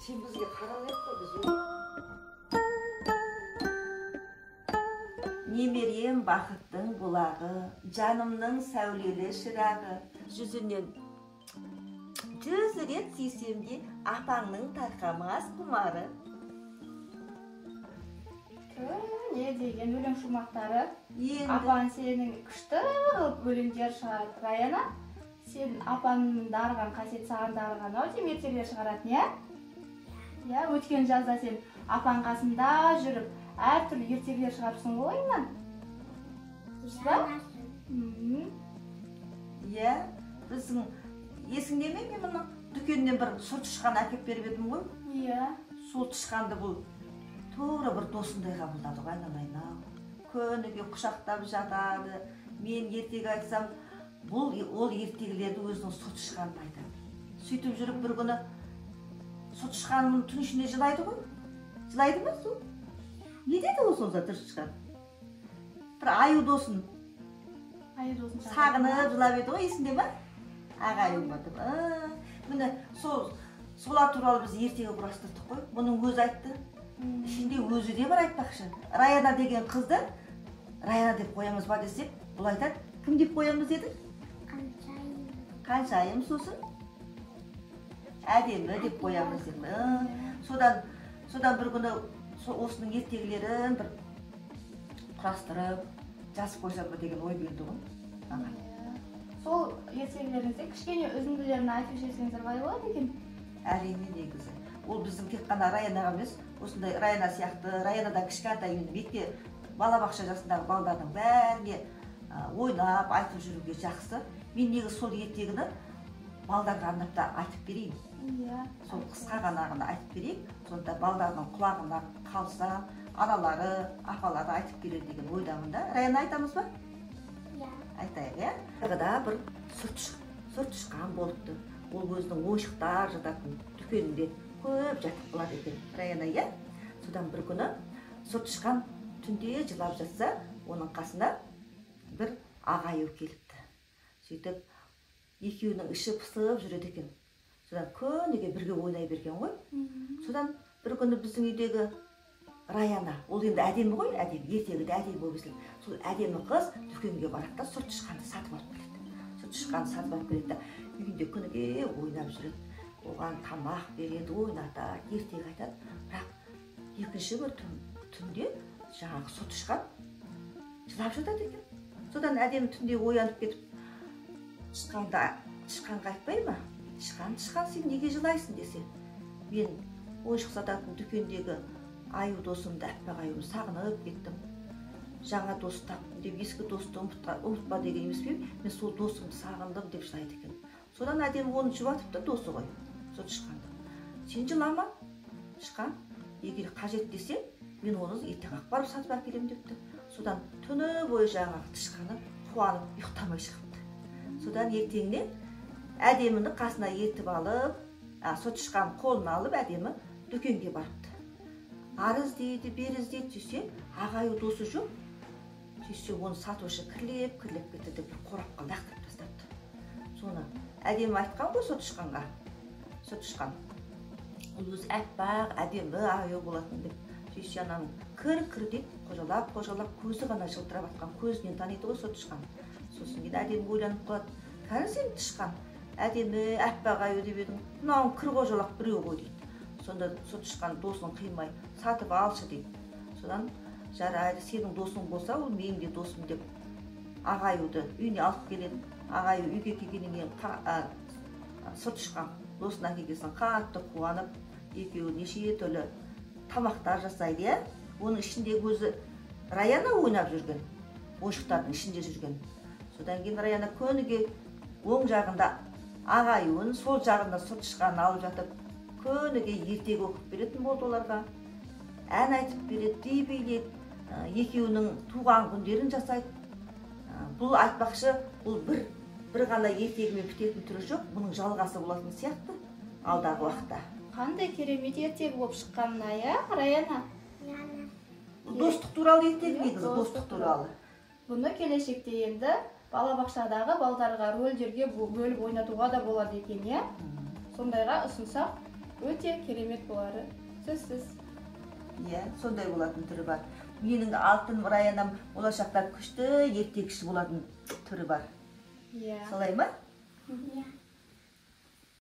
Сен бізге қарамай ақ қой, біз. Немерем бақыттың бұлағы, жанымның сәулелі шырағы. Жүзінен 100 рет сүйсем де апаңның тарқамас құмары. Не деген өлең шумақтары. Енді Апаң сенің күшті қылып өлеңдер шығарады. Раяна, сен апаңның дарыған қасиет саған дарыған ау деймін, ертегілер шығаратын, иә? Иә, өткен жазда сен апаң қасында жүріп әртүрлі ертегілер шығарыпсың ғой ойыңнан. Дұрыс па? Иә, біздің есіңде ме, мен мұны дүкеннен бір сұр тышқан әкеп беріп едім ғой. Иә. Сол тышқанды бұл тура бір досындай қабылдады ғой, айналайын ау. Күніге құшақтап жатады. Мен ертегі айтсам, бұл ол ертегілерді өзінің сұр тышқанына айтады. Сөйтіп жүріп бір күні сұр тышқанның түн ішінде жылайды ғой. Жылайды ма сол? Не деді ол сонда сұр тышқан? Бір аю досын Аю досын сағынып жылап еді ғой, есіңде ма? Ақ аю ма деп. Міне солар туралы біз ертегі құрастырдық қой. Мұның өзі айтты. Ішінде өзі де бар айтпақшы. Раяна деген қызды Раяна деп қоямыз ба десек, бұл айтады, кім деп қоямыз деді? Қаншайым. Қаншайым, сосын әдемі деп қоямыз деп. Содан бір күні осының ертегілерін бір құрастырып жазып қойсам ба деген ой келді ғой маған. Сол ертегілеріңізде кішкене үзінділерін айтып жіберсеңіздер қалай болады екен? Әрине, негізі. Ол біздің тек қана Раянаға емес, осындай Раяна сияқты, Раянадан кішкентай енді мектеп, балабақша жасындағы балдардың бәріне ойнап, айтып жүруге жақсы. Мен негізі сол ертегіні балдарға арнап та айтып берейін. Иә. Сол қысқа ғана айтып берейік. Сонда балдардың құлағына қалса, аналары, апалары айтып берер деген ойдамын да. Раяна, айтамыз ба? Иә. Айтайық, иә? Тағы да бір сұр тышқан болыпты. Ол өзінің ойыншықтар жататын дүкенінде көп жатып қалады екен. Раяна, иә? Содан бір күні сұр тышқан түнде жылап жатса, оның қасына бір ақ аю келіпті. Сөйтіп екеуінің іші пысып жүреді екен. Содан күніге бірге ойнай берген ғой. Содан бір күні біздің үйдегі Раяна, ол енді әдемі ғой, әдемі, ертегіде әдемі болып өскен. Сол әдемі қыз дүкенге барады да сұр тышқанды сатып алып келеді. Сұр тышқанды сатып алып келеді да үйінде күніге ойнап жүреді. Оған тамақ береді, ойнатады, ертегі айтады. Бірақ екінші бір түнде жаңағы сұр тышқан жылап жатады екен. Содан әдемі түнде оянып кетіп, тышқанға айтпай ма? Тышқан, тышқан, сен неге жылайсың десе, мен ойыншық сататын дүкендегі аю досымды, аппақ аюымды сағынып кеттім. Жаңа дос таптым деп, ескі досты ұмытпа деген емес пе? Мен сол досымды сағындым деп жылайды екен. Содан әдемі оны жұбатыпты досы ғой, сол тышқанды. Сен жылама, тышқан, егер қажет десе, мен оны ертең ақ барып сатып әкелемін депті. Содан түні бойы жаңағы тышқаны қуанып ұйықтамай шығыпты. Содан ертеңіне әдеміні қасына ертіп алып, сол тышқанын қолына алып әдемі дүкенге барыпты. Ары іздейді, бері іздейді, сөйтсе ақ аю досы жоқ. Сөйтсе оны сатушы кірлеп, кірлеп кетті деп бір қорапқа лақтырып тастапты. Соны әдемі айтқан ғой сол тышқанға. Сол тышқан ол өзі аппақ, әдемі аю болатын деп. Сөйтсе ананың кір кір дейді, қожалап, қожалап, көзі ғана жылтырап атқан, көзінен таниды ғой сол тышқан. Сосын кейін әдемі ойланып қалады. Кәні сен тышқан, әдемі аппақ аю деп едің, мынауың кір қожалақ біреу ғой дейді. Сонда сол тышқан досын қимай сатып алшы дейді. Содан жарайды, сенің досың болса, ол менің де досым деп ақ аюды үйіне алып келеді. Ақ аю үйге келгеннен кейін сұр тышқан досына келген соң қатты қуанып, екеуі неше түрлі тамақтар жасайды, иә? Оның ішіндегі өзі Раяна ойнап жүрген, ойыншықтардың ішінде жүрген. Содан кейін Раяна күніге оң жағында ақ аюын, сол жағында сұр тышқанын алып жатып, күніге ертегі оқып беретін болды оларға. Ән айтып береді, би билейді, екеуінің туған күндерін жасайды. Бұл айтпақшы, бұл бір ғана ертегімен бітетін түрі жоқ, бұның жалғасы болатын сияқты алдағы уақытта. Қандай керемет ертегі болып шыққан мына, иә, Раяна? Яна. Достық туралы ертегі Иә, негізі, достық туралы. Бұны келешекте енді балабақшадағы балдарға рөлдерге бөліп ойнатуға да болады екен, иә? Сондайға ұсынсақ, Өте керемет болары сөзсіз. Иә, сондай болатын түрі бар. Менің алтын Раянам болашақта күшті ертегіші болатын түрі бар. Иә. Солай ма? Иә.